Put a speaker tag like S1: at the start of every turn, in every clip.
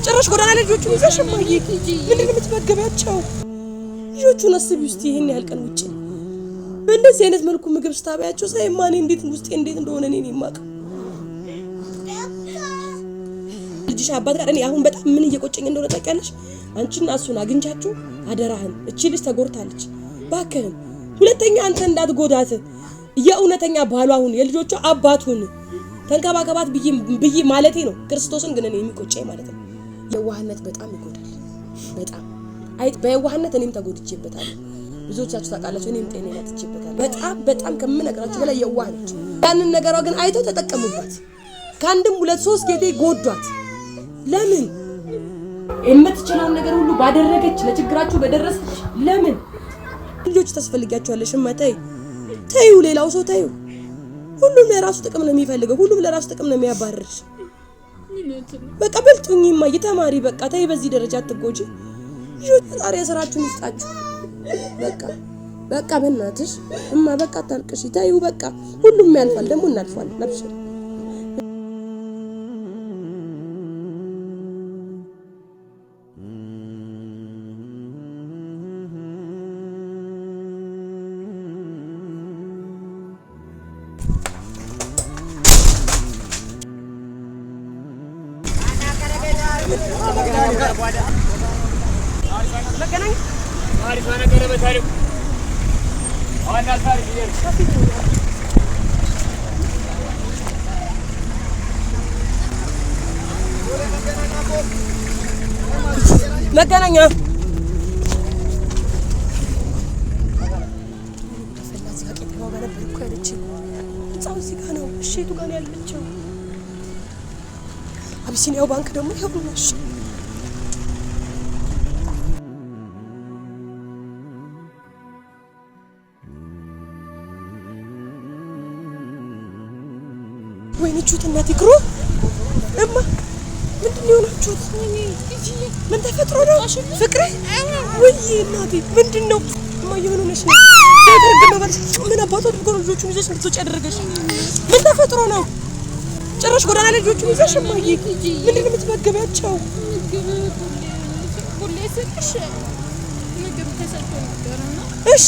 S1: ጭራሽ ጎዳና ላይ ልጆቹን ይዘሽ እማዬ ምንድን ነው የምትመገቢያቸው? ልጆቹን አስቢ ውስጥ ይሄን ያህል ቀን ውጭ በእንደዚህ አይነት መልኩ ምግብ ስታበያቸው ሳይማ እኔ እንዴት ውስጤ እንዴት እንደሆነ እኔ ነኝ የማውቀው። ልጅሽ አባት ጋር እኔ አሁን በጣም ምን እየቆጨኝ እንደሆነ ታውቂያለሽ? አንቺና እሱን አግኝቻችሁ አደራህን፣ እቺ ልጅ ተጎድታለች፣ እባክህን ሁለተኛ አንተ እንዳትጎዳት የእውነተኛ ባሏ ሁን፣ የልጆቿ አባት ሁን፣ ተንከባከባት ብዬ ብዬ ማለቴ ነው። ክርስቶስን ግን እኔ የሚቆጨኝ ማለት ነው። የዋህነት በጣም ይጎዳል። በጣም አይ በየዋህነት እኔም ተጎድቼበታለሁ። ብዙዎቻችሁ ታውቃላችሁ። እኔም ጤናዬን አጥቼበታለሁ። በጣም በጣም ከምነግራችሁ በላይ የዋህ ነች። ያንን ነገሯ ግን አይተው ተጠቀሙባት። ከአንድም ሁለት ሶስት ጌቴ ጎዷት። ለምን የምትችለውን ነገር ሁሉ ባደረገች፣ ለችግራችሁ በደረሰች፣ ለምን ልጆች ታስፈልጊያቸዋለሽ? እማ ተይ ተይው፣ ሌላው ሰው ተይው። ሁሉም ለራሱ ጥቅም ነው የሚፈልገው። ሁሉም ለራሱ ጥቅም ነው የሚያባርርሽ። በቃ በልጡኝ እማዬ፣ ተማሪ በቃ ተይ፣ በዚህ ደረጃ አትጎጂ። ልጆች ፈጣሪ የስራችሁን ይስጣችሁ። በቃ በቃ በእናትሽ እማ በቃ አታልቅሽ፣ ተይው በቃ ሁሉም ያልፋል፣ ደግሞ እናልፋለን። አብሽር። መገናኛ መገናኛ ህንፃው እዚህ ጋ ነው። እሺ የቱ ጋ ነው ያለችው? አቢሲኒያው ባንክ ደግሞ ይኸውና። እሺ ወይኔ ቹት እናቴ ክሮ እማ ምንድን ነው የሆናችሁት? ምን ተፈጥሮ ነው ፍቅሬ? ውይ እናቴ ምንድን ነው እማዬ? ምን ሆነሽ ነው? ተረገመ ባልሽ ምን አባቱ አድርጎ ነው ልጆቹን ይዘሽ እንድትወጪ ያደረገሽ? ምን ተፈጥሮ ነው? ጭራሽ ጎዳና ላይ ልጆቹን ይዘሽ እማዬ ምንድን ነው የምትመገቢያቸው?
S2: ምግብ ሁሌ ስልሽ ምግብ ተሰጥቶ ነበረ እና
S1: እሺ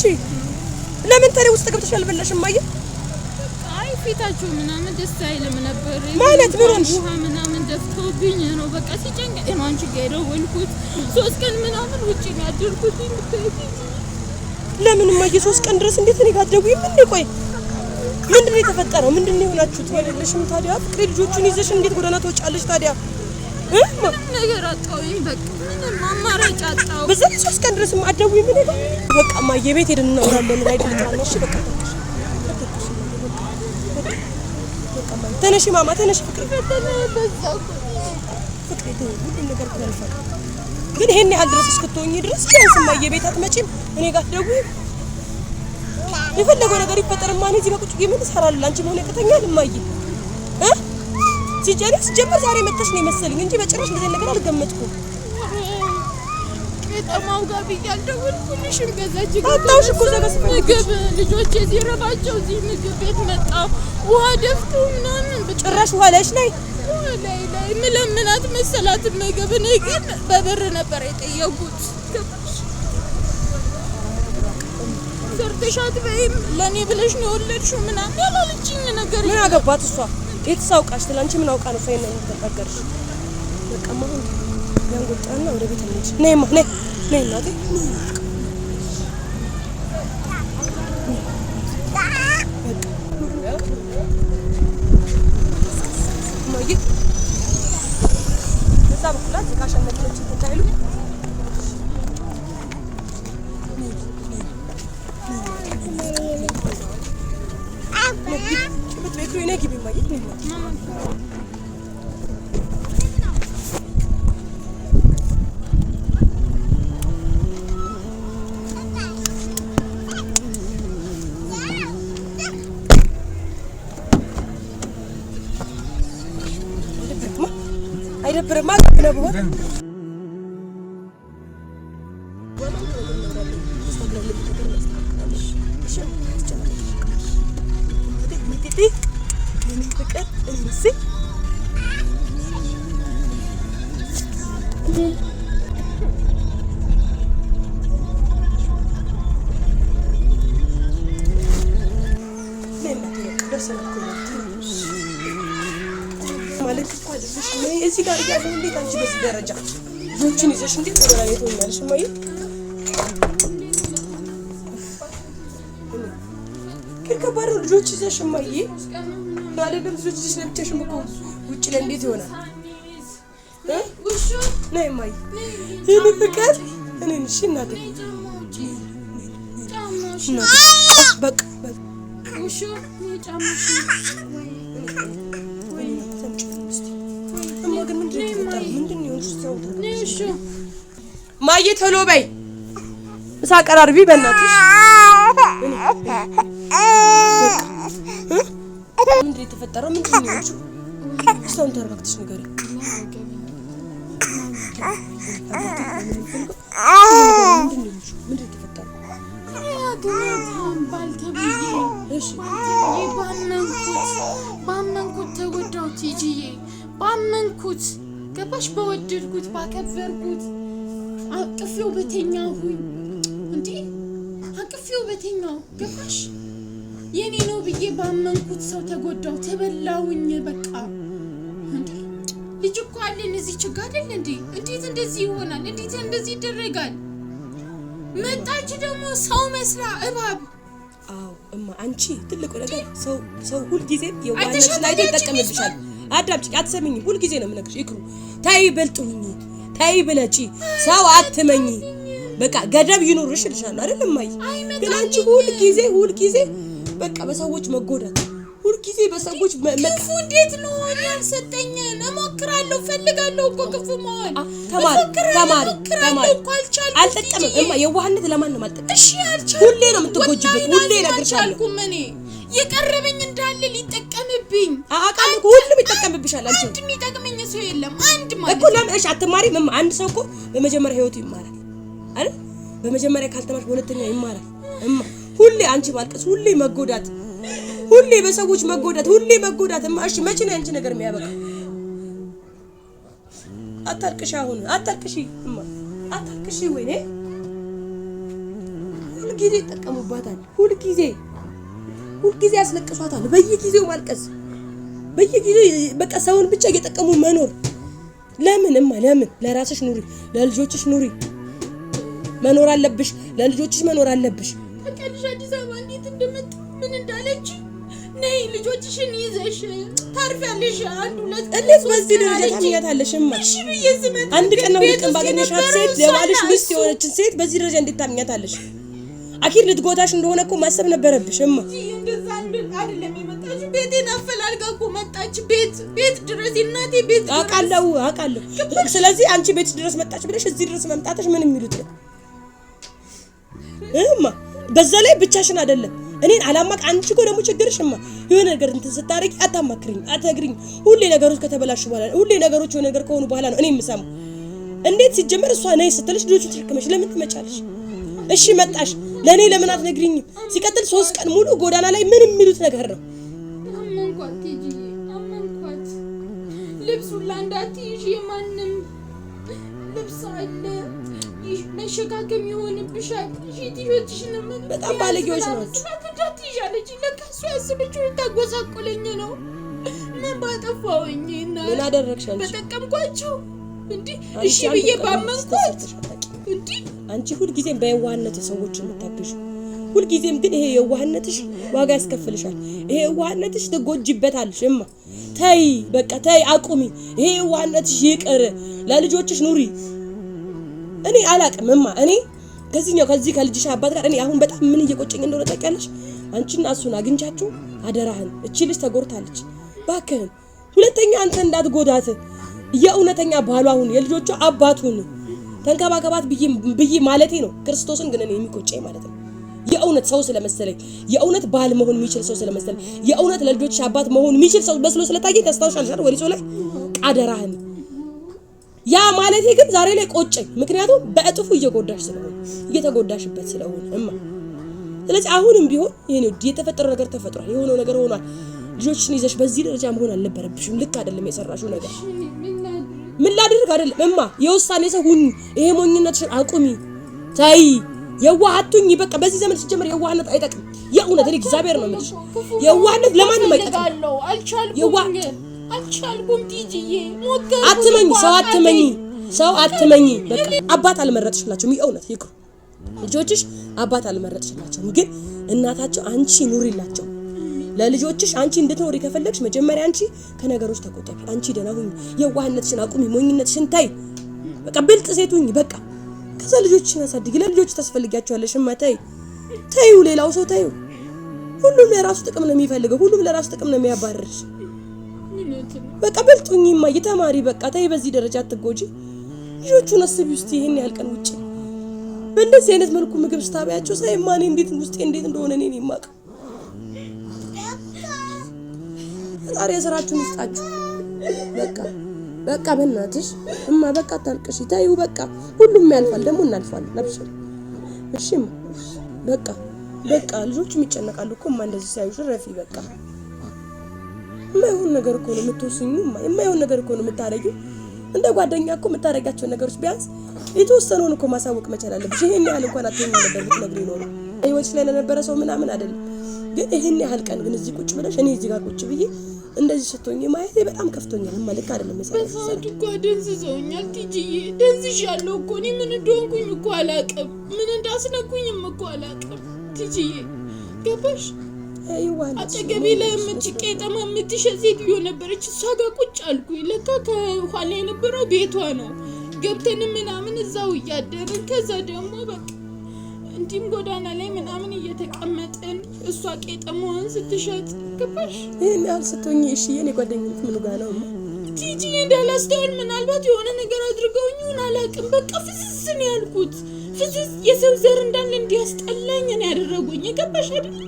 S1: ለምን ታዲያ ውስጥ ገብተሽ አልበላሽም እማዬ?
S2: አይ ፊታቸው ምናምን ደስ አይልም ነበር።
S1: ማለት ምን ሆንሽ?
S2: ውሃ ምናምን ደፍተውብኝ ነው። በቃ ሲጨንቀኝ ነው አንቺ ጋር የደወልኩት። 3 ቀን ምናምን ውጭ ነው ያደርኩት።
S1: ለምን እማዬ 3 ቀን ድረስ እንዴት እኔ ጋር አትደውይም እንዴ? ቆይ ምንድን ነው የተፈጠረው? ምንድን ነው የሆናችሁት? አይደለሽም ታዲያ ፍቅሬ፣ ልጆቹን ይዘሽ እንዴት ጎዳና ትወጫለሽ ታዲያ? እ?
S2: ምንም ነገር አጣሁኝ። በቃ ምንም አማራጭ አጣሁ።
S1: በዛ ላይ 3 ቀን ድረስ አትደውይም እኔ ጋር? በቃ እማዬ ቤት ሄደን እናወራለን። Ride ልጥራና እሺ በቃ ተነሽ፣ አትልቅሽ እማዬ፣ በቃ በቃ በቃ እማዬ ተነሽ፣ ማማ ተነሽ፣ ፍቅሬ
S2: ፈተና በዛ እኮ።
S1: ፍቅሬ ተይው፣ ሁሉም ነገር እኮ ያልፋል። ግን ይሄን ያህል ድረስ እስክትሆኚ ድረስ ቢያንስ እማዬ ቤት አትመጪም፣ እኔ ጋር አትደውይም። የፈለገው ነገር ይፈጠርማ እኔ እዚህ ጋር ቁጭ ብዬ ምን እሰራለሁ? አንቺ መሆን ያቅተኛል እማዬ እ ሲጀመር ሲጀመር ዛሬ መጥተሽ ነው የመሰለኝ እንጂ በጭራሽ እንደዚህ ነገር አልገመትኩም።
S2: ቄጠማው ጋር ብዬ አልደወልኩልሽም። ከዛች ጋር
S1: አጣሁሽ እኮ እዛ ጋር ስፈልግሽ።
S2: ምግብ ልጆቼ ሲረባቸው እዚህ ምግብ ቤት መጣሁ። ውሃ ደፍቶ ምናምን ብቻ
S1: ጭራሽ ውሃ ላይሽ ላይ
S2: ላይ ላይ ምለምናት መሰላት ምግብ። እኔ ግን በብር ነበር የጠየኩት። ገባሽ? ሰርተሻት በይም ለእኔ ብለሽ ነው የወለድሽው ምናምን ያላለችኝ ነገር
S1: ምን አገባት እሷ? የትስ አውቃሽ? ትላንቺ ምን አውቃ ነው ፋይና የምትናገርሽ? በቃ አሁን ያንጎልጣና ወደ ቤት እንሂድ። ነይማ ነይ ነይ እናቴ ነይ። በቃ እማዬ በዛ በኩል እዚህ ጋር መኪኖች እንትን እንዳይሉ ነይ ግቢ እማዬ ነይ እማዬ። አይደብርማ? አይደብርማ? ደርሰናል እኮ ማለት እኮ አይደለሽ። እዚህ ጋር እያለሁ እንዴት አንቺ በዚህ ደረጃ ልጆችን ይዘሽ እንዴት ወደ ላይ ትሆኛለሽ? እማዬ ግን ከባድ ነው። ልጆች ይዘሽ እማዬ አይደለም ልጆች ይዘሽ ለብቻሽም እኮ ውጭ ላይ እንዴት ይሆናል? ነይ እማዬ፣ ይህን ፍቅር እኔን እሺ እናቴ በቃ ማየ ቶሎ በይ፣ ምሳ አቀራርቢ በእናትሽ። ምንድን ነው የተፈጠረው? ምንድን ነው የሆንሽው? እስኪ አሁን ተረጋግተሽ ንገሪኝ። ምንድን ነው የተፈጠረው?
S2: ባመንኩት ተጎዳሁ ቲጂዬ፣ ባመንኩት ገባሽ፣ በወደድኩት ባከበርኩት አቅፌው በተኛሁኝ እንዴ አቅፌው በተኛው ገባሽ፣ የኔ ነው ብዬ ባመንኩት ሰው ተጎዳሁ፣ ተበላሁኝ። በቃ እንዴ ልጅ እኮ አለን እዚህ ችግር አይደል እንዴ? እንዴት እንደዚህ ይሆናል? እንዴት እንደዚህ ይደረጋል? መጣች ደግሞ ሰው መስላ እባብ።
S1: አዎ እማ፣ አንቺ ትልቁ ነገር ሰው ሰው ሁልጊዜ የዋህነትሽን አይቶ ይጠቀምብሻል። አዳምጪኝ፣ አትሰሚኝም? ሁልጊዜ ነው የምነግርሽ። ይክሩ ተይ፣ ብልጥ ሁኚ፣ ተይ ብለጪ፣ ሰው አትመኚ። በቃ ገደብ ይኑርሽ እልሻለሁ አይደል እማዬ? ግን አንቺ ሁልጊዜ ሁልጊዜ በቃ በሰዎች መጎዳት፣ ሁልጊዜ በሰዎች
S2: ክፉ እንዴት ነው ያልሰጠኝን? እሞክራለሁ፣ እፈልጋለሁ እኮ ክፉ መሆን።
S1: ተማሪ ተማሪ ተማሪ አልጠቀምም እማ። የዋህነት ለማንም አልጠቀምም።
S2: እሺ አልቻልኩም።
S1: ሁሌ ነው የምትጎጂበት። ሁሌ እነግርሻለሁ።
S2: አልቻልኩም። እኔ የቀረበኝ እንዳለ ሊጠቀምብኝ
S1: አውቃለሁ። ሁሉም ይጠቀምብሻል። አንቺ
S2: አንድ የሚጠቅመኝ ሰው የለም። አንድ ማለት
S1: እኮ ለምን እሺ አትማሪም እማ? አንድ ሰው እኮ በመጀመሪያ ህይወቱ ይማራል አይደል? በመጀመሪያ ካልተማርሽ በሁለተኛ ይማራል እማ። ሁሌ አንቺ ማልቀስ፣ ሁሌ መጎዳት፣ ሁሌ በሰዎች መጎዳት፣ ሁሌ መጎዳት እማ። እሺ መቼ ነው ያንቺ ነገር የሚያበቃው? አታልቅሽ፣ አሁን አታልቅሽ እማ፣ አታልቅሽ። ወይኔ ሁልጊዜ ይጠቀሙባታል። ሁልጊዜ ሁልጊዜ ያስለቅሷታል። በየጊዜው ማልቀስ፣ በየጊዜው በቃ ሰውን ብቻ እየጠቀሙ መኖር። ለምን እማ ለምን? ለራስሽ ኑሪ፣ ለልጆችሽ ኑሪ። መኖር አለብሽ፣ ለልጆችሽ መኖር አለብሽ።
S2: ታውቂያለሽ አዲስ አበባ እንዴት እንደመጣ ምን እንዳለች? ነይ ልጆችሽን ይዘሽ ታርፊያለሽ። አንድ ሁለት
S1: እንዴት በዚህ ደረጃ ታምኛታለሽ እማ?
S2: እሺ ብዬ ስመጣ
S1: አንድ ቀን ነው ሁለት ቀን ባገኘሻት ሴት ለባልሽ ሚስት የሆነችን ሴት በዚህ ደረጃ እንዴት ታምኛታለሽ? አኪር ልትጎዳሽ እንደሆነ እኮ ማሰብ ነበረብሽ እማ።
S2: እንደዛ አይደለም የመጣችው። ቤቴን አፈላልጋ እኮ መጣች። ቤት ቤት ድረስ እናቴ ቤት ድረስ
S1: አውቃለሁ አውቃለሁ። ስለዚህ አንቺ ቤት ድረስ መጣች ብለሽ እዚህ ድረስ መምጣትሽ ምን የሚሉት ነው እማ? በዛ ላይ ብቻሽን አይደለም እኔን አላማቅ። አንቺ እኮ ደግሞ ችግርሽ እማ የሆነ ነገር እንትን ስታደርጊ አታማክሪኝ፣ አትነግሪኝ። ሁሌ ነገሮች ከተበላሹ በኋላ ሁሌ ነገሮች የሆነ ነገር ከሆኑ በኋላ ነው እኔ የምሰማው። እንዴት ሲጀመር እሷ ነይ ስትልሽ ልጆቹን ተሸክመሽ ለምን ትመጫለሽ? እሺ መጣሽ፣ ለእኔ ለምን አትነግሪኝም? ሲቀጥል 3 ቀን ሙሉ ጎዳና ላይ ምን የሚሉት ነገር ነው?
S2: አመንኳት ቲጂዬ፣ አመንኳት። ልብሱን እንዳትይዥ የማንም ልብስ አለ መሸካከም ይሆንብሻል። ቲሾችሽን
S1: በጣም ባለጌዎች ናቸው።
S2: እንዳትይዥ አለችኝ። ለካ እሷ ያሰበችው ልታጎሳቆለኝ ነው። ምን ባጠፋሁኝ?
S1: ምን አደረግሽ አንቺ?
S2: በጠቀምኳቸው እንዲህ እሺ ብዬ ባመንኳት እንዲህ
S1: አንቺ ሁልጊዜም በየዋህነት ሰዎች የምታግዢው ሁልጊዜም ግን ይሄ የዋህነትሽ ዋጋ ያስከፍልሻል። ይሄ የዋህነትሽ ትጎጂበታለሽ። እማ ተይ፣ በቃ ተይ፣ አቁሚ። ይሄ የዋህነትሽ ይቅር፣ ለልጆችሽ ኑሪ። እኔ አላቅም እማ። እኔ ከዚህኛው ከዚህ ከልጅሽ አባት ጋር እኔ አሁን በጣም ምን እየቆጨኝ እንደሆነ ታውቂያለሽ? አንቺና እሱን አግኝቻችሁ አደራህን፣ እቺ ልጅ ተጎድታለች፣ እባክህን ሁለተኛ አንተ እንዳትጎዳት፣ የእውነተኛ ባሏ ሁን፣ የልጆቿ አባት ሁን፣ ተንከባከባት ብዬ ማለቴ ነው። ክርስቶስን ግን እኔ የሚቆጨኝ ማለት ነው የእውነት ሰው ስለመሰለኝ፣ የእውነት ባል መሆን የሚችል ሰው ስለመሰለኝ፣ የእውነት ለልጆችሽ አባት መሆን የሚችል ሰው መስሎ ስለታየኝ ታስታውሻለሽ አይደል? ወሊሶ ላይ አደራህን ያ ማለቴ ግን ዛሬ ላይ ቆጨኝ። ምክንያቱም በእጥፉ እየጎዳሽ ስለሆነ እየተጎዳሽበት ስለሆነ እማ። ስለዚህ አሁንም ቢሆን ይሄ የተፈጠረው ነገር ተፈጥሯል፣ የሆነው ነገር ሆኗል። ልጆችሽን ይዘሽ በዚህ ደረጃ መሆን አልነበረብሽም። ልክ አይደለም የሰራሽው ነገር።
S2: ምን ላድርግ?
S1: ምን ላድርግ አይደለም እማ፣ የውሳኔ ሰው ሁኚ። ይሄ ሞኝነትሽን አቁሚ። ተይ፣ የዋህ አትሁኚ። በቃ በዚህ ዘመን ሲጀመር የዋህነት አይጠቅም። የእውነት እኔ እግዚአብሔር ነው የምልሽ፣ የዋህነት ለማንም አይጠቅም።
S2: አልቻልኩም ቲጂዬ፣
S1: አትመኝ፣ ሰው አትመኝ፣ ሰው አትመኝ። በቃ አባት አልመረጥሽላቸውም። የእውነት ይቅሩ ልጆችሽ አባት አልመረጥሽላቸውም፣ ግን እናታቸው አንቺ ኑሪላቸው። ለልጆችሽ አንቺ እንድትኖሪ ከፈለግሽ መጀመሪያ አንቺ ከነገሮች ተቆጠቢ። አንቺ ደህና ሁኚ፣ የዋህነትሽን አቁሚ፣ ሞኝነትሽን ታይ። በቃ ብልጥ ሴት ሁኚ። በቃ ከዛ ልጆችሽን አሳድጊ። ለልጆች ታስፈልጊያቸዋለሽ። እማ ተይ ተይው፣ ሌላው ሰው ተይው። ሁሉም ለራሱ ጥቅም ነው የሚፈልገው። ሁሉም ለራሱ ጥቅም ነው የሚያባርርሽ። በቃ ብልጥ ሁኚ እማዬ፣ ተማሪ። በቃ ተይ፣ በዚህ ደረጃ አትጎጂ። ልጆቹን አስቢ ውስጥ ይሄን ያህል ቀን ውጪ በእንደዚህ አይነት መልኩ ምግብ ስታበያቸው ሳይማ እኔ እንዴት ውስጤ እንዴት እንደሆነ እኔ ነኝ የማውቀው። ፈጣሪ የስራችሁን ይስጣችሁ። በቃ በቃ በእናትሽ እማ በቃ አታልቅሽ፣ ተይው በቃ ሁሉም ያልፋል፣ ደግሞ እናልፋለን። አብሽሪ እሺ እማ በቃ በቃ ልጆቹም ይጨነቃሉ እኮ እማ እንደዚህ ሲያዩሽ፣ ረፊ በቃ የማይሆን ነገር እኮ ነው የምትወስኙ፣ እማ የማይሆን ነገር እኮ ነው የምታረጊው። እንደ ጓደኛ እኮ የምታረጊያቸው ነገሮች ቢያንስ የተወሰነውን እኮ ማሳወቅ መቻል አለብሽ። ይሄን ያህል እንኳን አትሆኝም ነበር ብትነግሪኝ ኖሮ ህይወትሽ ላይ ለነበረ ሰው ምናምን አይደለም። ግን ይሄን ያህል ቀን ግን እዚህ ቁጭ ብለሽ እኔ እዚህ ጋር ቁጭ ብዬ እንደዚህ ስትሆኚ ማየቴ በጣም ከፍቶኛል። እማ ልክ አይደለም የሰራሽው ስራ።
S2: በሰዓቱ እኮ ደንዝዘውኛል ቲጂዬ፣ ደንዝዣለሁ እኮ እኔ ምን እንደሆንኩኝ እኮ አላውቅም። ምን እንዳስነኩኝም እኮ አላውቅም ቲጂዬ፣ ገባሽ? አጠገቤ ላይ ቄጠማ የምትሸጥ ሴትዮ ነበረች። እሷ ጋር ቁጭ አልኩኝ። ለካ ከኋላ የነበረው ቤቷ ነው። ገብተን ምናምን እዛው እያደርን ከዛ ደግሞ በቃ እንዲህም ጎዳና ላይ ምናምን እየተቀመጥን እሷ ቄጠማዋን ስትሸጥ ገባሽ?
S1: ይህን ያህል ስትሆኚ እሺ፣ የኔ ጓደኝነት ምኑ ጋር ነው እማ?
S2: ቲጂዬ እንዳላስተውል ምናልባት የሆነ ነገር አድርገውኝ ይሁን አላውቅም። በቃ ፍዝዝ ነው ያልኩት። ፍዝዝ የሰው ዘር እንዳለ እንዲያስጠላኝ ነው ያደረጉኝ። ገባሽ አይደለ?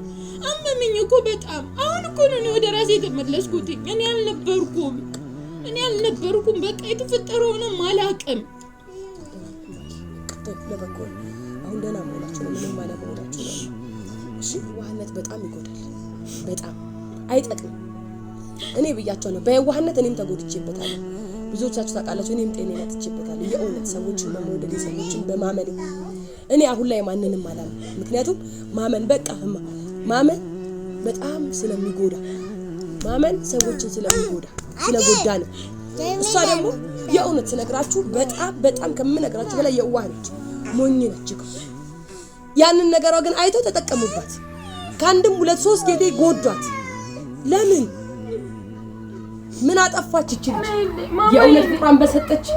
S2: አመመኝ እኮ በጣም። አሁን እኮ ነው እኔ ወደ ራሴ የተመለስኩት። እኔ አልነበርኩም እኔ አልነበርኩም። በቃ የተፈጠረውንም አላውቅም።
S1: ለበጎ አሁን ደህና መሆናችሁ ነው፣ ምንም አለመሆናችሁ ነው። እሺ የዋህነት በጣም ይጎዳል፣ በጣም አይጠቅምም። እኔ ብያቸዋለሁ፣ በየዋህነት እኔም ተጎድቼበታለሁ። ብዙዎቻችሁ ታውቃላችሁ፣ እኔም ጤናዬን አጥቼበታለሁ። የእውነት ሰዎችን በመውደዴ ሰዎችን በማመኔ እኔ አሁን ላይ ማንንም አላምንም። ምክንያቱም ማመን በቃ ማመን በጣም ስለሚጎዳ፣ ማመን ሰዎችን ስለሚጎዳ ስለጎዳ ነው። እሷ ደግሞ የእውነት ስነግራችሁ በጣም በጣም ከምነግራችሁ በላይ የዋህ ነች፣ ሞኝ ነች። ያንን ነገሯ ግን አይተው ተጠቀሙባት። ከአንድም ሁለት ሶስት ጊዜ ጎዷት። ለምን ምን አጠፋች እቺ ልጅ? የእውነት ፍቅሯን በሰጠች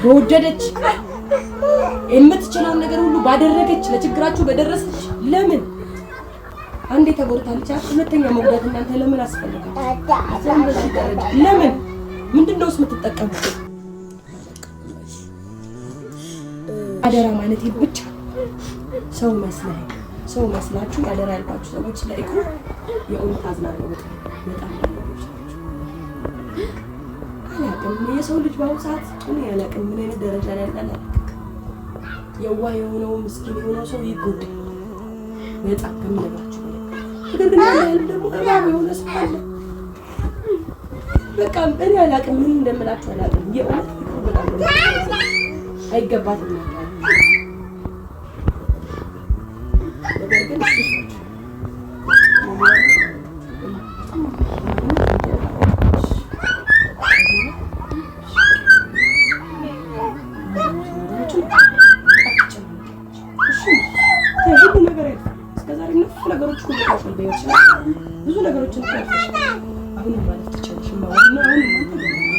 S1: በወደደች የምትችለውን ነገር ሁሉ ባደረገች ለችግራችሁ በደረሰች ለምን አንዴ ተጎድታለች። ሁለተኛ መጉዳት እናንተ ለምን አስፈልጋል? በዚህ ደረጃ ለምን ምንድነው የምትጠቀሙት? አደራ ማለት ብቻ ሰው መስለህ ሰው መስላችሁ አደራ ያልኳችሁ ሰዎች ለኢኩ የእውነት አዝናለሁ። በጣም በጣም አላውቅም። የሰው ልጅ በአሁኑ ሰዓት እኔ አላውቅም ምን አይነት ደረጃ ላይ እንዳለ አላውቅም። የዋህ የሆነው ምስኪን የሆነው ሰው ይጎዳል በጣም ከምነግራችሁ በላይ። ነገር ግን ያን ያህል ደግሞ እባብ የሆነ ሰው አለ። በቃ እኔ አላውቅም ምን እንደምላችሁ አላውቅም። የእውነት ፍቅሩ በጣም አይገባትም ነበር። ነገር ግን ሁሉ ነገር ያልፋል። እስከዛሬ ብዙ ነገሮች ሁሉ ታልፏል። በህይወትሽ ብዙ ነገሮችን ታልፈሻል። አሁንም ማለት ትችያለሽ። አሁንም